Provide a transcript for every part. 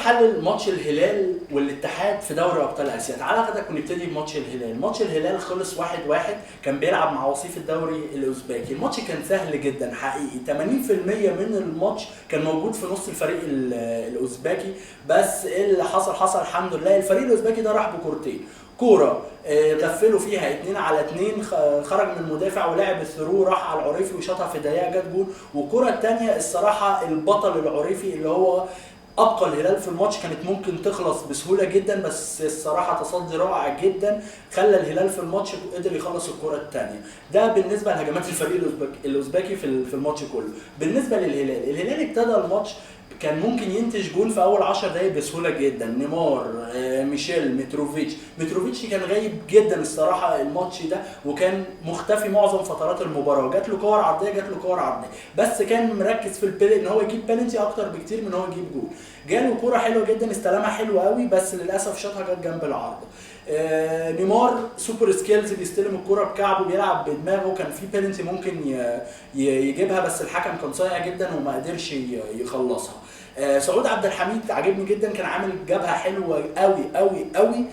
نحلل ماتش الهلال والاتحاد في دوري ابطال اسيا. تعالى اخدك ونبتدي بماتش الهلال. ماتش الهلال خلص 1-1، كان بيلعب مع وصيف الدوري الاوزبكي. الماتش كان سهل جدا حقيقي، 80% من الماتش كان موجود في نص الفريق الاوزبكي، بس اللي حصل حصل الحمد لله. الفريق الاوزبكي ده راح بكورتين، كورة غفلوا فيها 2-2، خرج من المدافع ولعب ال through راح على العريفي وشاطها في دقيقة جت جول. والكوره الثانية الصراحة البطل العريفي اللي هو ابقى الهلال في الماتش، كانت ممكن تخلص بسهولة جدا، بس الصراحة تصدي رائع جدا خلى الهلال في الماتش وقدر يخلص الكره الثانية. ده بالنسبة لهجمات الفريق الاوزبكي في الماتش كله. بالنسبة للهلال، الهلال ابتدى الماتش كان ممكن ينتج جول في اول 10 دقايق بسهولة جدا. نيمار، ميشيل، متروفيتش كان غايب جدا الصراحة الماتش ده، وكان مختفي معظم فترات المباراة. جات له كور عرضية، جات له كور عرضية، بس كان مركز في البيل ان هو يجيب بلنتي اكتر بكتير من ان هو يجيب جول. جاله كورة حلوة جدا، استلمها حلوة قوي، بس للاسف شاطها جت جنب العارضة. نيمار super skills، بيستلم الكورة بكعبه، بيلعب بدماغه، كان في بلنتي ممكن يجيبها، بس الحكم كان صايع جدا وما قدرش يخلصها. سعود عبد الحميد عجبني جدا، كان عامل جبهة حلوة قوي قوي قوي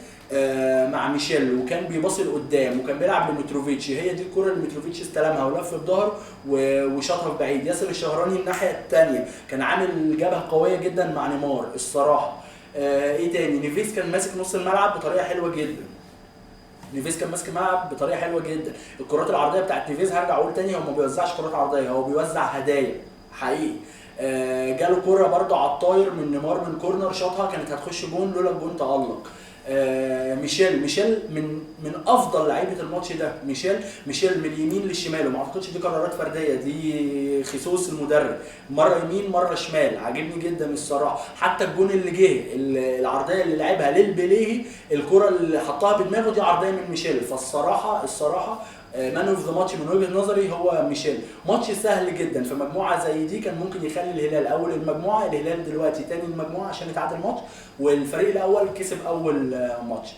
مع ميشيل، وكان بيباصي لقدام، وكان بيلعب لمتروفيتش. هي دي الكره اللي متروفيتش استلمها ولف بظهره وشاطها في بعيد. ياسر الشهراني الناحية الثانية كان عامل جبهة قوية جدا مع نيمار الصراحة. ايه تاني؟ نيفيس كان ماسك نص الملعب بطريقة حلوة جدا. نيفيز كان ماسك الملعب بطريقة حلوة جدا. الكرات العرضية بتاعت نيفيز، هرجع اقول تاني، هو ما بيوزعش كرات عرضية، هو بيوزع هدايا حقيقي. جاله كرة برده على الطاير من نيمار من corner، شاطها كانت هتخش جون لولا الجون تألق. ميشيل من افضل لعيبة الماتش ده. ميشيل من اليمين للشمال، وما اعتقدش دي قرارات فردية، دي خصوص المدرب، مرة يمين مرة شمال، عاجبني جدا الصراحة. حتى الجون اللي جه العرضية اللي لعبها للبليهي، الكره اللي حطها بدماغه دي عرضية من ميشيل. فالصراحه man of the match من وجهه نظري هو ميشيل. ماتش سهل جدا في مجموعة زي دي، كان ممكن يخلي الهلال اول المجموعة، الهلال دلوقتي تاني المجموعة عشان يتعادل ماتش، والفريق الاول كسب اول ماتش.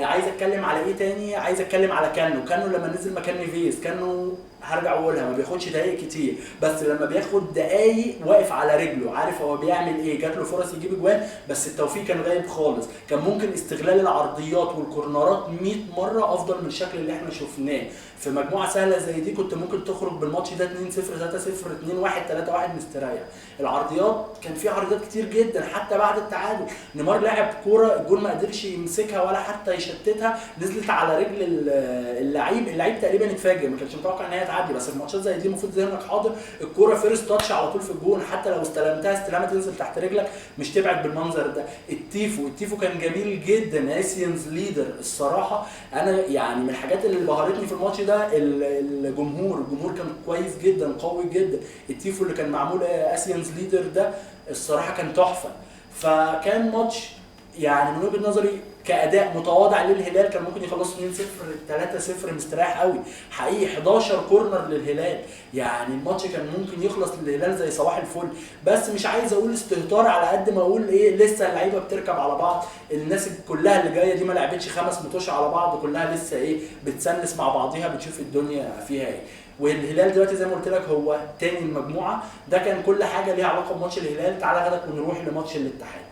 عايز اتكلم على ايه تاني؟ عايز اتكلم على كانو. كانو لما نزل مكان نيفيز، كانو هرجع اقولها ما بياخدش دقايق كتير، بس لما بياخد دقايق واقف على رجله، عارف هو بيعمل ايه. جات له فرص يجيب اجوان، بس التوفيق كان غايب خالص. كان ممكن استغلال العرضيات والكورنرات 100 مرة افضل من الشكل اللي احنا شفناه. في مجموعة سهلة زي دي كنت ممكن تخرج بالماتش ده 2-0 3-0 2-1 3-1 مستريح. العرضيات كان في عرضيات كتير جدا حتى بعد التعادل. نيمار لعب كورة الجول ما قدرش يمسكها ولا حتى يشتتها، نزلت على رجل اللعيب، اللعيب تقريبا اتفاجئ، ما كانش متوقع ان هي تعدي، بس في ماتشات زي دي المفروض ذهنك حاضر، الكورة first touch على طول في الجون، حتى لو استلمتها استلامه تنزل تحت رجلك، مش تبعد بالمنظر ده. التيفو كان جميل جدا، Asians leader الصراحة. انا يعني من الحاجات اللي بهرتني في الماتش ده الجمهور كان كويس جدا، قوي جدا. التيفو اللي كان معمول Asians leader ده الصراحة كان تحفة. فكان ماتش يعني من وجهه نظري كاداء متواضع للهلال، كان ممكن يخلصوا 2-0 3-0 مستريح قوي حقيقي. 11 corner للهلال، يعني الماتش كان ممكن يخلص للهلال زي صباح الفل. بس مش عايز اقول استهتار على قد ما اقول ايه، لسه اللعيبة بتركب على بعض، الناس كلها اللي جاية دي ما لعبتش 5 ماتشات على بعض، كلها لسه ايه بتسنس مع بعضيها، بتشوف الدنيا فيها ايه. والهلال دلوقتي زي ما قلت لك هو تاني المجموعة. ده كان كل حاجة ليها علاقة بماتش الهلال. تعالى غدك ونروح لماتش الاتحاد.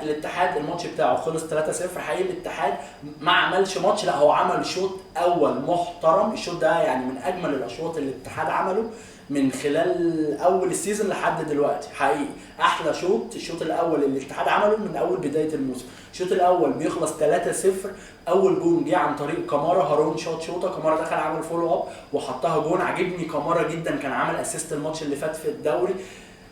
الاتحاد الماتش بتاعه خلص 3-0. حقيقي الاتحاد ما عملش ماتش، لا هو عمل شوط اول محترم. الشوط ده يعني من اجمل الاشواط اللي الاتحاد عمله من خلال اول ال season لحد دلوقتي، حقيقي احلى شوط الشوط الاول اللي الاتحاد عمله من اول بداية الموسم. الشوط الاول بيخلص 3-0، اول جون جه عن طريق كامارا، هارون شاط شوطه، كامارا دخل عمل follow up وحطها جون. عجبني كامارا جدا، كان عمل assist الماتش اللي فات في الدوري.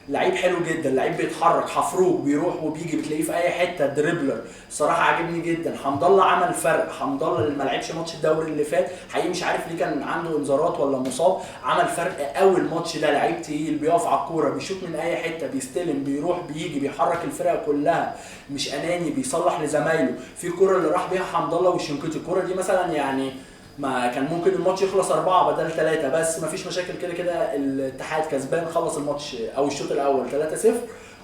لعيب حلو جدا، لعيب بيتحرك، حفروك بيروح وبيجي، بتلاقيه في اي حتة، dribbler صراحة عاجبني جدا. حمد الله عمل فرق، حمد الله اللي ما لعبش ماتش الدوري اللي فات حقيقي مش عارف ليه، كان عنده انذارات ولا مصاب، عمل فرق قوي الماتش ده. لعيب تقيل، بيقف على الكورة، بيشوط من اي حتة، بيستلم، بيروح بيجي، بيحرك الفرقة كلها، مش اناني، بيصلح لزمايله. في الكورة اللي راح بيها حمد الله والشنقيطي، الكورة دي مثلا يعني ما كان ممكن الماتش يخلص 4 بدل 3، بس مفيش مشاكل، كده كده الاتحاد كسبان، خلص الماتش او الشوط الاول 3-0،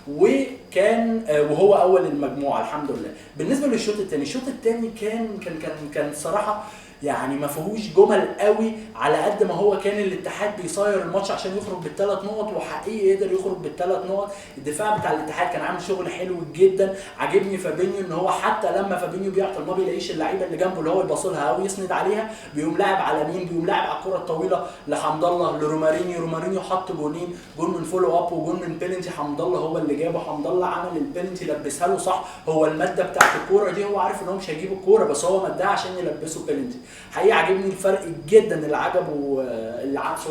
وكان وهو اول المجموعة الحمد لله. بالنسبة للشوط الثاني، الشوط الثاني كان كان كان كان صراحة يعني ما فيهوش جمل قوي على قد ما هو كان الاتحاد بيصير الماتش عشان يخرج بالثلاث نقط، وحقيقي قدر يخرج بالثلاث نقط. الدفاع بتاع الاتحاد كان عامل شغل حلو جدا. عاجبني فابينيو ان هو حتى لما فابينيو بيعطل ما بيلاقيش اللعيبة اللي جنبه اللي هو يباصلها او يسند عليها، بيقوم لاعب على مين؟ بيقوم لاعب على الكره الطويلة لحمد الله لرومارينيو. رومارينيو حط جونين، جون من follow up وجون من بيلنتي، حمد الله هو اللي جابه. حمد الله عمل البيلنتي لبسها له صح، هو المادة بتاعت الكورة دي هو عارف ان هو مش هيجيب الكورة بس هو مدها عشان يلبسه بيلنتي. حقيقي عاجبني الفرق جدا اللي عجبه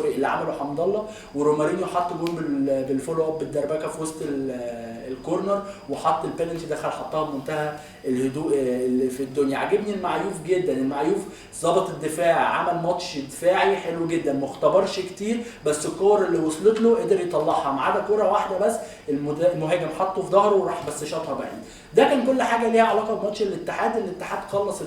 اللي عمله حمد الله. ورومارينيو حط جون بال follow up بالدربكه في وسط ال corner، وحط البيلنتي دخل حطها بمنتهى الهدوء اللي في الدنيا. عاجبني المعيوف جدا، المعيوف ظبط الدفاع، عمل ماتش دفاعي حلو جدا، ما اختبرش كتير بس الكور اللي وصلت له قدر يطلعها، ما عدا كورة واحدة بس المهاجم حطه في ظهره وراح بس شاطها بعيد. ده كان كل حاجة ليها علاقة بماتش الاتحاد. الاتحاد خلص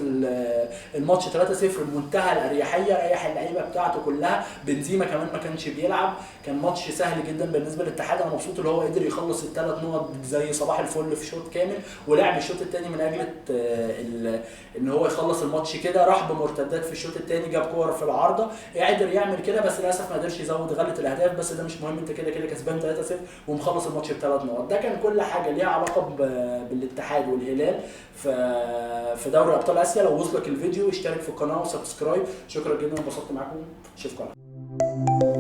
الماتش 3-0 بمنتهى الاريحيه، ريح اللعيبة بتاعته كلها، بنزيما كمان ما كانش بيلعب، كان ماتش سهل جدا بالنسبة للاتحاد. انا مبسوط اللي هو قدر يخلص الثلاث نقط زي صباح الفل في شوط كامل، ولعب الشوط الثاني من اجل ان هو يخلص الماتش كده، راح بمرتدات في الشوط الثاني، جاب كور في العارضة، قدر يعمل كده بس للاسف ما قدرش يزود غله الاهداف، بس ده مش مهم، انت كده كده كسبان 3-0 ومخلص الماتش بثلاث نقط. ده كان كل حاجة ليها علاقة بالاتحاد والهلال في دوري ابطال اسيا. لو وصلك الفيديو اشترك في القناة و subscribe. شكرا جدا، انبسطت معاكم، اشوفكم على خير.